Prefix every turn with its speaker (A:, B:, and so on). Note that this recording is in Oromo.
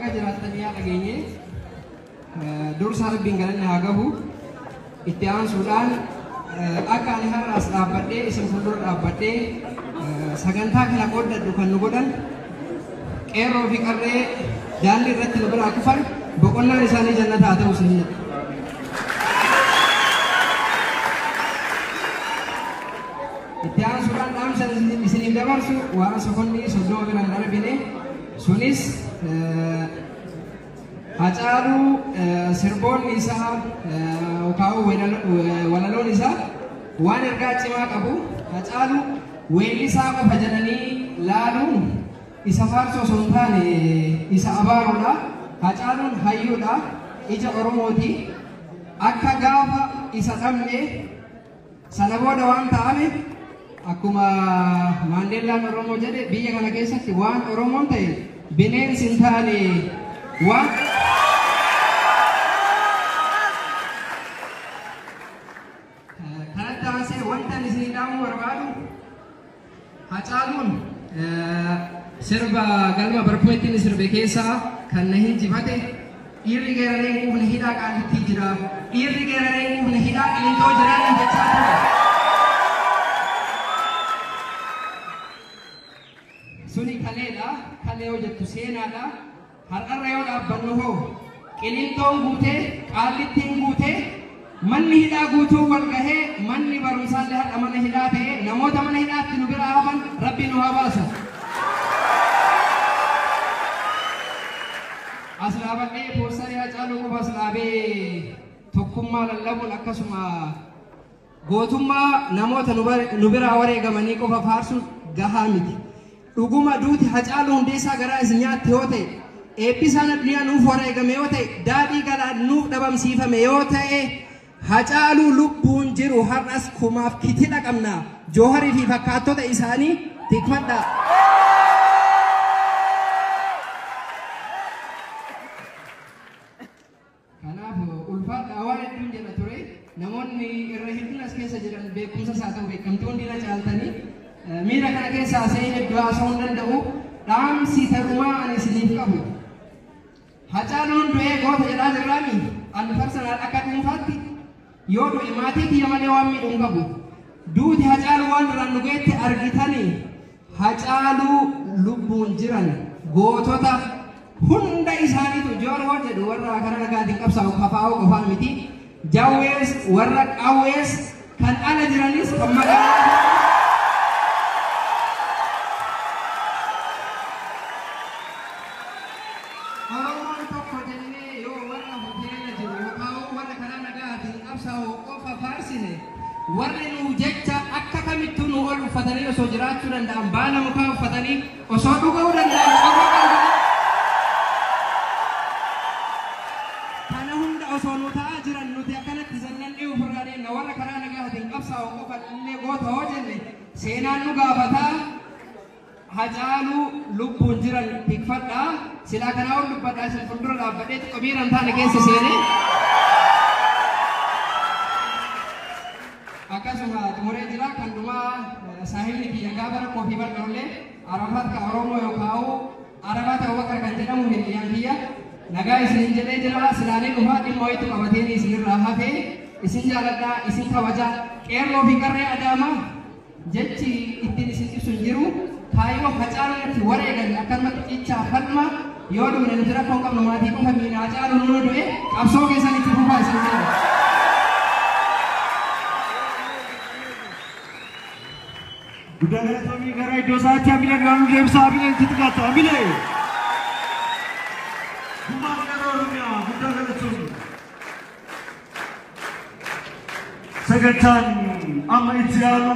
A: Baga jiraattanii yaa dhageenye dursa Rabbiin galanni haa gahu. Itti aansuudhaan akka ani har'as dhaabbadhee isin fuuldura dhaabbadhee sagantaa kana qooddadhu kan nu godhan qeerroo fi qarree daandii irratti nu biraa kufan boqonnaan isaanii jannata haa ta'u isin jedha. Itti aansuudhaan dhaamsa isiniif dabarsu waan sokonni 30 biraan darbine sunis Hacaaluu sirboonni isaa yookaan walaloon isaa waan ergaa cimaa qabu. Hacaaluu weellisaa qofa jedhanii laaluun isa faarsoo osoo hin taane isa abaaruudha. Hacaaluun hayyuudha, ija Oromooti. Akka gaafa isa dhabne sana booda waan ta'ame akkuma Maandeellaan Oromoo jedhe biyya kana keessatti waan Oromoon ta'e bineensi hin taane waan kanatti aansee wanta ani isinii dhaamuu barbaadu Hacaaluun sirba galma barkumeetti inni sirbe keessaa kan na hinjifate dhiirri geeraree hin quufne hidhaa Qaallittii jira, dhiirri geeraree hin quufne hidhaa Qilintoo jira inni jechaa ture. Suni kaleedha, kalee yoo jettu seenaadha. Har'arra yoo dhaabbannu hoo Qilintoon guutee, Qaallittiin guutee, manni hidhaa guutuun wal gahee, manni barumsaallee har'a mana hidhaa ta'ee namoota mana hidhaatti nu biraa hafan Rabbi nu haa baasu. As dhaabadhee poostarii Hacaaluu qofa as dhaabee tokkummaa lallabuun akkasuma gootummaa namoota nu biraa wareegamanii qofa faarsuun gahaa miti. Dhuguma duuti Hacaaluu Hundeessaa garaa isin nyaatte yoo ta'e, eebbisaan addunyaa nuuf wareegame yoo ta'e, daadhii galaan nuuf dhabamsiifame yoo ta'e, Hacaaluu lubbuun jiru har'as kumaaf kitila qabna. Jooharii fi fakkaattota isaanii tikfadhaa. Kanaaf ulfaadhaa waan hedduun jedha ture. Namoonni irra hedduun as keessa jiran beekumsas haa ta'u beekamtii hundi na caaltanii miira kana keessa haasa'ee hedduu haasa'uu hin danda'u. Dhaamsi tarumaa ani isiniif qabu. Hacaaluun du'ee goota jedhaa jirraami. Ani personal akka dhuunfaatti yoo du'e maatii kiyya malee waan miidhu hin qabu. Duuti Hacaaluu waan duraan nu geette argitanii Hacaaluu lubbuun jiran gootota hunda isaaniitu Joor hoo jedhu warra karaa nagaatiin qabsaa'u kafaa'uu qofaa miti. Jawwees warra qawwees kan ala jiranis kan magaalaa Oromoon tokko jennee yoo warra hoteela jiru yookaan warra karaa nagaatiin qabsaa'u qofa faarsine warri nu jecha akka kamittuu nu ol uffatanii osoo jiraachuu danda'an baala mukaa uffatanii osoo dhuguu danda'an qorra qalbii kana hunda osoo nu ta'aa jiran nuti akkanatti zannannee ofirraa deemna warra karaa nagaatiin qabsaa'u qofa illee goota hoo jenne seenaan nu gaafataa. Hacaaluu lubbuun jiran tikfadhaa. Silaa kanaa ol dubbadhaa isin fuuldura dhaabbadhee xiqqoo miira hin taane keessa seenee. Akkasuma xumuree jira kan dhumaa saahibni kiyya gaafa rakkoo fi bal'oollee Arafaat ka Oromoo yookaan Arafaat Abubakar kan jedhamu hiriyyaan kiyya nagaa isiniin jedhee jira silaanii dhufaa dhimma wayiitu qabateen isinirraa hafee isin jaaladhaa isin kabajaa qeerroo fi qarree Adaamaa jechi ittiin isin ibsu hin jiru. Kaayyoo Hacaaluu irratti wareegame akkanumatti cichaa falma yoo duune nuti rakkoo hin qabnu maatii qofa miina Hacaaluu nuu du'e qabsoo keessan itti fufaa isin jedha.
B: Guddaa galatoomii gara iddoo isaatti hamilee duraan nu deemsa hamilee itti xiqqaata hamilee. Gumaa gara Oromiyaa guddaa galatoomii. Sagantaan amma itti aanu